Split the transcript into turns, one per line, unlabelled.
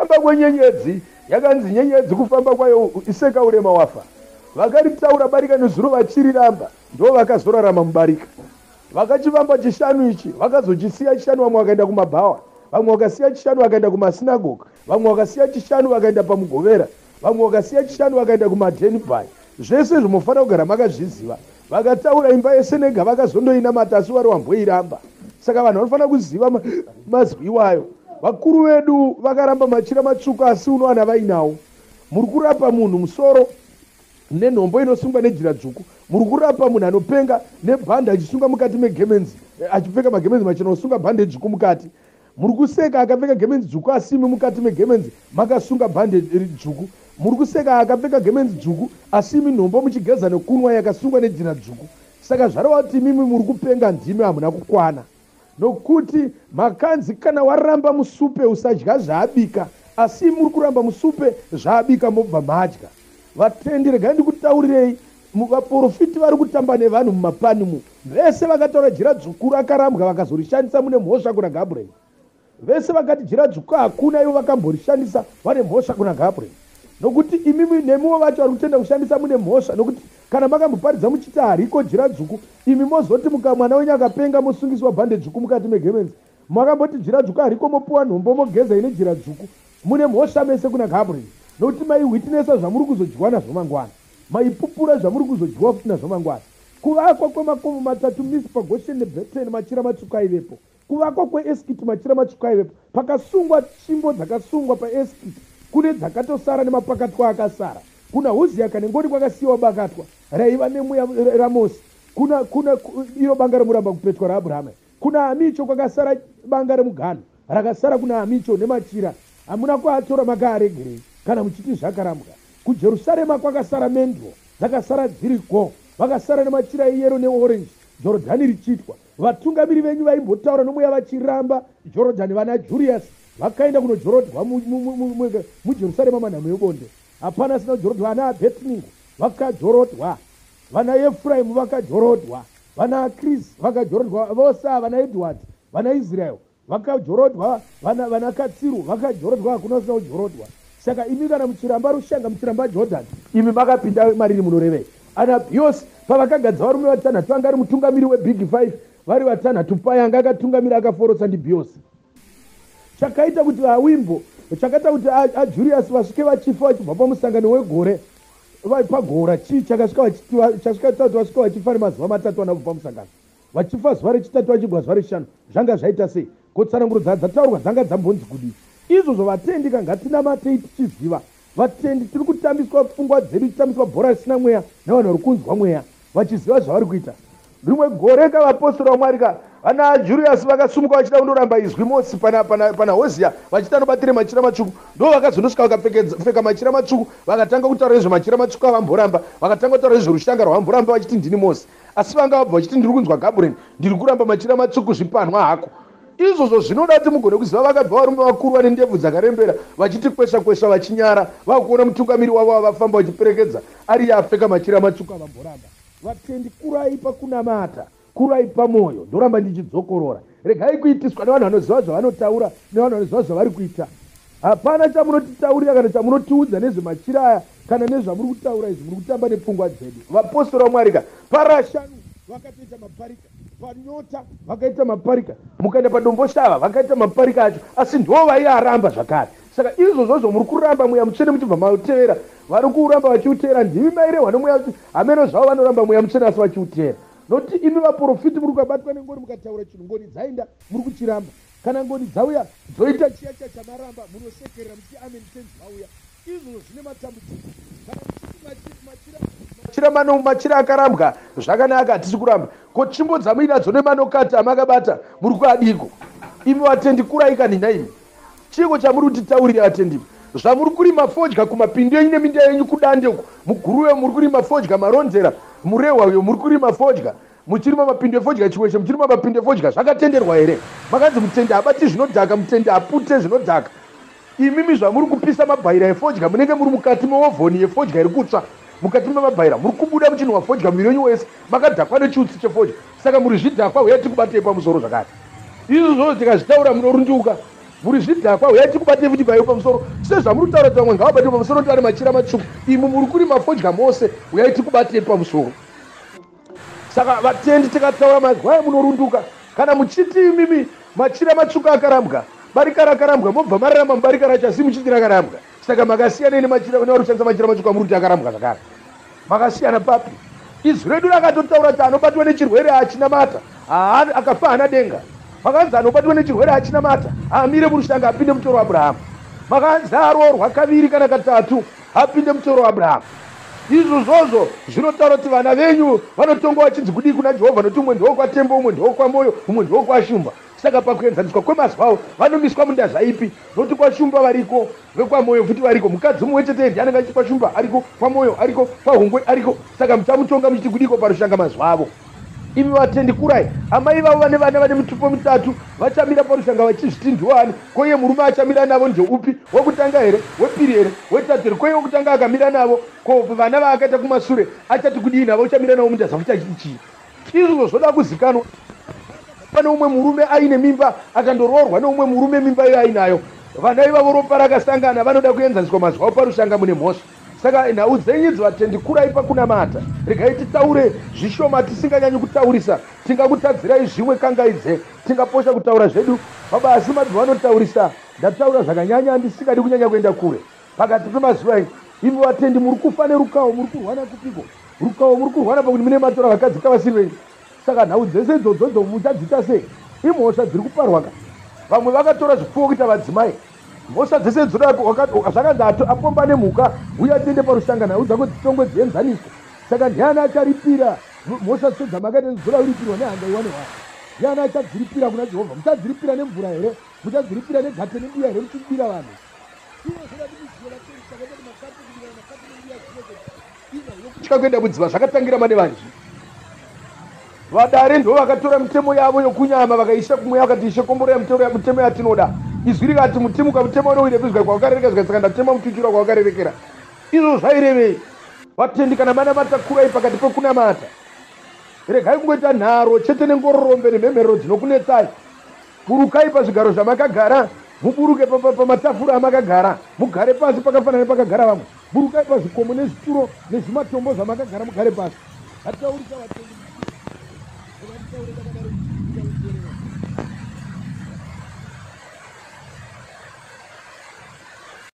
Kufamba kwenyenyedzi yakanzi nyenyedzi kufamba kwayo iseka urema wafa. Vakaritaura barika nezuro vachiriramba ndo vakazorarama mubarika. Vakachivamba chishanu ichi vakazochisiya chishanu, vamwe vakaenda kumabhawa, vamwe vakasiya chishanu vakaenda kumasinagoga, vamwe vakasiya chishanu vakaenda pamugovera, vamwe vakasiya chishanu vakaenda kumadenby. Zvese zvimofanira kugara makazviziva. Vakataura imba yesenega vakazondoinamata asi vari wamboiramba. Saka vanhu vanofanira kuziva mazwi iwayo. Vakuru vedu vakaramba machira matsvuku asi unowana vainawo. Muri kurapa munhu musoro nenhombo inosungwa nejira dzvuku. Muri kurapa munhu anopenga nebhandi achisunga mukati megemenzi, achipfeka magemenzi machena osunga bhande dzvuku mukati. Muri kuseka akapfeka gemenzi dzvuku asi imi mukati megemenzi makasunga bhande dzvuku. Muri kuseka akapfeka gemenzi dzvuku asi imi nhombo muchigeza nekunwa yakasungwa nejira dzvuku. Saka zvareva kuti imimi muri kupenga, ndimi hamuna kukwana. Nokuti makanzi kana waramba musupe usadya zvaabika, asi muri kuramba musupe zvaabika mobva madya. Vatendi, regai ndikutaurirei, vaprofiti vari kutamba nevanhu mumapani mu. Vese vakataura jira dzvuku rakarambwa vakazorishandisa mune mhosva kuna Gabriel. Vese vakati jira dzvuku hakuna ivo vakamborishandisa vane mhosva kuna Gabriel. Nokuti imimi nemiwo vacho vari kutenda kushandisa mune mhosva, nokuti kana makamboparidza muchiti hariko jira dzvuku, imi mozoti muka mwana wenyu akapenga mosungiswa bhande dzvuku mukati megemenzi. Makamboti jira dzvuku hariko mopuwa nhombo mogeza ine jira dzvuku. Mune mhosva mese kuna Gabriel. Nokuti maiwitnessa zvamuri kuzodyiwa nazvo mangwana. Maipupura zvamuri kuzodyiwa futi nazvo mangwana. Kuvakwa kwemakomo matatu Mispa, Goshen neBheteni machira matsvuku aivepo. Kuvakwa kweEskiti machira matsvuku aivepo. Pakasungwa tsvimbo dzakasungwa paEskiti, kune dzakatosara nemapakatwa akasara. Kuna Huzia Kanengoni kwakasiyiwa bakatwa raiva nemweya raMosi. Kuna kuna iro banga remuramba kupetwa raAbrahama. Kuna Amicho kwakasara banga remuganhu rakasara kuna Amicho nemachira. Hamuna kuatora makaaregerei kana muchiti zvakarambwa. KuJerusarema kwakasara mendro dzakasara dziriko. Vakasara nemachira eyero neorange Jorodhani richiitwa. Vatungamiri venyu vaimbotaura nomweya vachiramba Jorodhani vana Julius vakaenda kunojorodhwa muJerusarema manhamo ebonde. Hapana asina kujorodhwa. Vana Abednego vakajorodhwa, vana Efraimu vakajorodhwa, vana Chris vakajorodhwa, vose ava vana Edward, vana Israel vakajorodhwa, vana Katsiru vakajorodhwa, hakuna usina kujorodhwa. Saka imi kana muchiramba rushanga, muchiramba Jordan, imi makapinda mariri munorevei? Ana Bios pavakagadza varume vatanhatu anga ari mutungamiri weBig Five vari vatanhatu paya anga akatungamira akaforotsa ndiBios. Chakaita kuti vaWimbo, chakaita kuti aJulius vasvike vachifa vachibva pamusangano wegore pagora chii chakasvika chasvika kuti vasvike vachifa nemazuva matatu anabva pamusangano vachifa zuva rechitatu vachibva zuva rechishanu zvanga zvaita sei? Ko tsananguro dzataurwa dzanga dzambonzi kudii? Izvozvo vatendi ka ngatinamatei tichiziva. Vatendi tiri kutambiswa pfungwa dzedu tichitambiswa bhora risina mweya nevanhu vari kunzwa mweya vachiziva zvavari kuita. Rimwe gore ka vapostora vaMwari ka vana Julius vakasumuka vachida kundoramba izwi Mosi pana pana pana Hosea vachiti anobatire machira matsvuku. Ndo vakazondosvika vakapfeka machira matsvuku vakatanga kutaura nezvemachira matsvuku avamboramba, vakatanga kutaura nezverushanga rwavamboramba vachiti ndini Mosi. Asi vanga vabva vachiti ndiri kunzwa Gabriel, ndiri kuramba machira matsvuku zvipanwa hako. Izvozvo zvinoda kuti mugone kuziva vakabva varume vakuru vane ndebvu dzakarembera vachiti kwesha kwesha vachinyara vakuona mutungamiri wavo avafamba vachiperekedza ariye apfeka machira matsvuku avamboramba. Vatendi kurai pakunamata, kurai pamoyo. Ndoramba ndichidzokorora. Regai kuitiswa nevanhu vanoziva zvavanotaura nevanhu vanoziva zvavari kuita. Hapana chamunotitaurira kana chamunotiudza nezvemachira aya kana nezvamuri kutaura izvi, muri kutamba nepfungwa dzedu. Vapostora vaMwari ka parashanu vakatoita maparika, panyota vakaita maparika, mukaenda paDomboshava vakaita maparika acho, asi ndo vaiaramba zvakare. Saka izvozvozvo muri kuramba Mweya Mutsvene muchibva mautevera, vari kuuramba vachiutevera ndimi mairehwa noMweya kuti hameno zvavo vanoramba Mweya Mutsvene asi vachiutevera. Nokuti imi vaprofiti muri kukabatwa nengoni mukataura chinhu ngoni dzainda muri kuchiramba. Kana ngoni dzauya dzoita chiya chiya chamaramba munosekerera muchiti amen tenzi vauya. Izvozvo zvine matambudziko. Kana muchiti machira machira mano machira akarambwa zvakanaka hatisi kuramba. Ko tsvimbo dzamuinadzo nemanokati amakabata muri kuadiko? Imi vatendi kurai kani nhaimi. Chiiko chamuri kutitaurira vatendi? Zvamuri kurima fodya kumapindu enyu neminda yenyu kuDande uko muGuruve muri kurima fodya Marondera Murehwa uyo muri kurima fodya muchirima mapindu efodya Chiweshe muchirima mapindu efodya zvakatenderwa here? Makanzi mutendi habati zvinodhaka mutendi hapute zvinodhaka. Imimi zvamuri kupisa mabhaira efodya munenge muri mukati meovhoni yefodya iri kutsva mukati memabhaira muri kubuda muchinhuwa fodya muviri wenyu wese makadhakwa nechiutsi chefodya saka muri zvidhakwa huyai tikubatei pamusoro zvakare. Izvozvo tikazvitaura munorunduka. Muri zvidhakwa, huyai tikubatei futi paiwo pamusoro. Sezvamuri kutaura kuti vamwe ngavabatwe pamusoro kuti vane machira matsvuku, imwi muri kurima fodya mose, huyai tikubatei pamusoro. Saka vatendi tikataura mazwi aya munorunduka. Kana muchiti imimi machira matsvuku akarambwa, barika rakarambwa, mobva mararama mubarika racho asi muchiti rakarambwa. Saka makasiyana nemachira nevari kushandisa machira matsvuku amuri kuti akarambwa zvakare. Makasiyana papi? Izwi redu rakatotaura kuti anobatwa nechirwere achinamata akafa haana denga. Makanzi anobatwa nechirwere achinamata haamire murushanga apinde mutoro waAbrahamu. Makanzi aroorwa kaviri kana katatu apinde mutoro waAbrahamu. Izvozvozvo zvinotaura kuti vana venyu vanotongwa vachinzi kudii kuna Jehovha, nokuti umwe ndewokwaTembo, umwe ndewokwaMoyo, umwe ndewokwashumba. Saka pakuenzaniswa kwemazwi avo vanomiswa mundaza ipi? Nokuti kwaShumba variko, vekwaMoyo futi variko. Mukadzi mumwe chete ndiye anenge achiti kwaShumba ariko, kwaMoyo ariko, kwaHungwe ariko. Saka muchamutonga muchiti kudiko parushanga mazwi avo? Imi vatendi kurai, amai vavo vane vana vane mitupo mitatu vachamira parushanga vachizviti ndiwo ani? Ko iye murume achamira navo ndeupi? Wekutanga here? Wepiri here? Wetatu here? Ko iye wekutanga akamira navo, ko vana vaakaita kumasure achati kudii navo? Uchamira navo mundaza futi achiti chii? Izvozvo zvoda kuzikanwa. Pane umwe murume aine mimba akandoroorwa neumwe murume mimba iyo ainayo. Vana ivavo ropa rakasangana vanoda kuenzaniswa mazwi avo parushanga mune mhosva. Saka nhau dzenyu idzi vatendi kurai pakunamata. Regai titaure zvishoma tisinganyanyi kutaurisa. Tingakutadzirai zvimwe kangaidze. Tingaposha kutaura zvedu. Baba asi mabvi vanotaurisa. Ndataura zvakanyanya ndisingadi kunyanya kuenda kure. Pakati pemazuva enyu imi vatendi muri kufa nerukawo muri kurwana kupiko? Rukawo muri kurwana pakuti mune matora vakadzi kavasiri venyu. Saka nhau dzese idzodzo muchadziita sei? Imhosva dziri kuparwa ka. Vamwe vakatora zvipfuwo kuita vadzimai. Mhosva dzese idzoda zvakanzi apomba nemhuka uye atiende parushanga nhau dzako dzitongwe dzienzaniswe. Saka ndiani acharipira mhosva dzese dzamakaita dzoda kuripirwa nehanda iwane hwaro? Ndiani achadziripira kuna Jehovha? Muchadziripira nemvura here? Muchadziripira negate nembuya here muchibira vanhu? Kutya kuenda kudziva zvakatangira mane vanji. Vadare ndo vakatora mitemo yavo yokunyama vakaisa kumweya vakati Ishe komborera mitemo yatinoda. Izwi rikati mutimuka mutemo unowira zvikai kwawakarerekera zvikai saka ndatema mutuchura kwawakarerekera. Izvo zvairevei? Vatendi kana manamata kurai pakati pekunamata. Regai kungoita nharo chete nengororombe nemhemherero dzinokunetsai. Burukai pazvigaro zvamakagara, muburuke pamatafura amakagara, mugare pasi pakafanana nepakagara vamwe. Burukai pazvikomo nezvituro nezvimatombo zvamakagara mugare pasi. Ngataurisa vatendi. Ngataure takadaro.